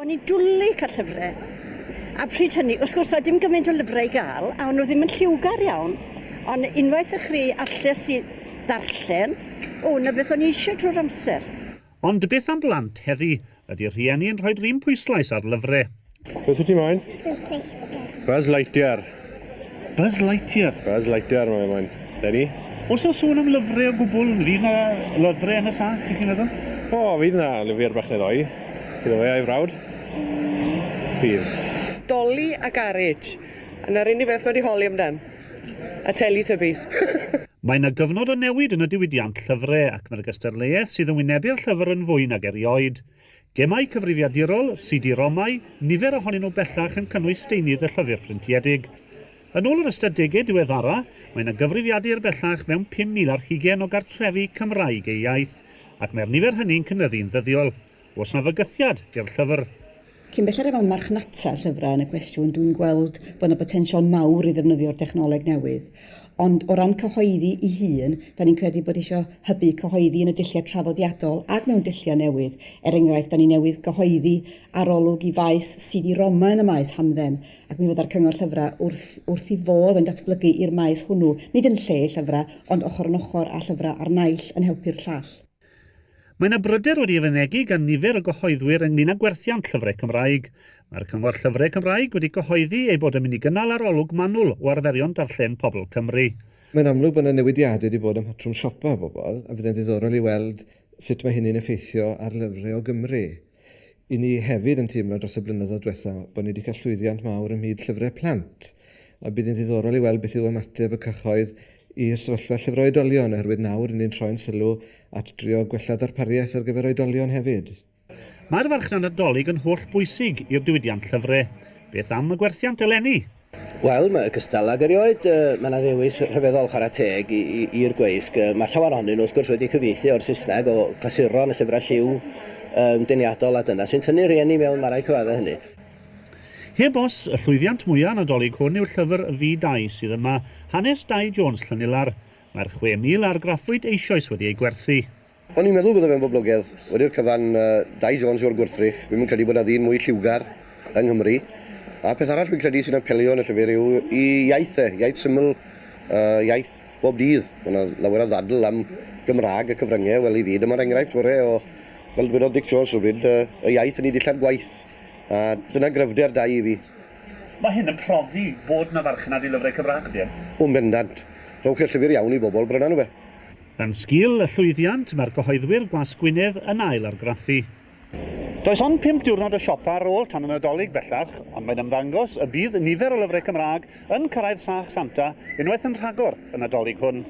O'n i'n dwlu cael llyfrau. A pryd hynny, wrth gwrs, oedd dim gymaint o lyfrau i gael, a o'n nhw ddim yn lliwgar iawn. Ond unwaith y chri alles i ddarllen, o, 'na beth o'n i eisiau drwy'r amser. Ond beth am blant heddi? Ydy'r rhieni yn rhoi'r un pwyslais ar lyfrau? Beth wyt ti moyn? Buzz Lightyear. Buzz Lightyear. Buzz Lightyear? Buzz Lightyear mae moyn. Lenny? Oes 'na sôn am lyfrau o gwbl? Fydd 'na lyfrau yn y sach, y'ch chi'n meddwl? O, fydd 'na lyfr bach neu ddoi. Iddo fe a'i frawd. Bydd. Doli a garej. A 'na'r unig beth mae 'di holi amdan. A Teletubbies. Mae 'na gyfnod o newid yn y diwydiant llyfrau ac mae'r gystadleuaeth sydd yn wynebu'r llyfr yn fwy nag erioed. Gemau cyfrifiadurol, CD-ROMau, nifer ohonyn nhw bellach yn cynnwys deunydd y llyfr printiedig. Yn ôl yr ystadegau diweddara, mae 'na gyfrifiadur bellach mewn 5,000 ar hugain o gartrefi Cymraeg eu iaith, ac mae'r nifer hynny'n cynyddu'n ddyddiol. Oes 'na fygythiad i'r llyfr? Cyn belled efo marchnata llyfrau yn y cwestiwn, dwi'n gweld bod 'na botensial mawr i ddefnyddio'r dechnoleg newydd. Ond o ran cyhoeddi 'i hun, 'da ni'n credu bod isio hybu cyhoeddi yn y dulliau traddodiadol ac mewn dulliau newydd. Er enghraifft, 'da ni newydd gyhoeddi arolwg i faes CD-ROMau yn y maes hamdden, ac mi fydda'r Cyngor Llyfrau wrth wrth 'i fodd yn datblygu i'r maes hwnnw, nid yn lle llyfrau, ond ochr yn ochr â llyfrau a'r naill yn helpu'r llall. Mae 'na bryder wedi ei fynegi gan nifer o gyhoeddwyr ynglŷn â gwerthiant llyfrau Cymraeg. Mae'r Cyngor Llyfrau Cymraeg wedi cyhoeddi eu bod yn mynd i gynnal arolwg manwl o arferion darllen pobl Cymru. Mae'n amlwg bod 'na newidiadau wedi bod ym mhatrwm siopa bobl, a byddai'n ddiddorol i weld sut mae hynny'n effeithio ar lyfrau o Gymru. I ni hefyd yn teimlo dros y blynyddoedd diwetha' bod ni wedi cael llwyddiant mawr ym myd llyfrau plant, a bydd hi'n ddiddorol i weld beth yw ymateb y cyhoedd i'r sefyllfa llyfrau oedolion, oherwydd nawr ry'n ni'n troi'n sylw at drio gwella darpariaeth ar gyfer oedolion hefyd. Mae'r farchnad Nadolig yn holl bwysig i'r diwydiant llyfrau. Beth am y gwerthiant eleni? Wel, mae gystal ag erioed, mae 'na ddewis rhyfeddol chwarae teg i'r gweisg. Mae llawer ohonyn nhw wrth gwrs wedi cyfieithu o'r Saesneg, o clasuron a llyfrau lliw deniadol a dyna sy'n tynnu rhieni mewn, mae rhaid cyfadde hynny. Heb os, y llwyddiant mwya' Nadolig hwn yw'r llyfr Fi Dai sydd yma, hanes Dai Jones Llanilar. Mae'r 6,000 a argraffwyd eisoes wedi eu gwerthu. O'n i'n meddwl bydde fe'n boblogaidd. Wedi'r cyfan, Dai Jones yw'r gwrthrych. Dwi'm yn credu bod 'na ddyn mwy lliwgar yng Nghymru. A peth arall fi'n credu sy'n apelio yn y llyfr yw 'i iaith e, iaith syml, iaith bob dydd. Ma' 'na lawer o ddadl am Gymraeg y cyfryngau, wel i fi dyma'r enghraifft gore o, fel dwedodd Dic Jones rhywbryd, y iaith yn ei dillad gwaith. A dyna gryfder Dai i fi. Mae hyn yn profi bod 'na farchnad i lyfrau Cymraeg, yndi e? O, yn bendant. Rhowch chi'r llyfr iawn i bobl, brynan nhw fe. Yn sgil y llwyddiant, mae'r cyhoeddwyr Gwasg Gwynedd yn ail-argraffu. Does ond pump diwrnod o siopa ar ôl tan y Nadolig bellach, ond mae'n ymddangos y bydd nifer o lyfrau Cymraeg yn cyrraedd sach Santa unwaith yn rhagor y Nadolig hwn.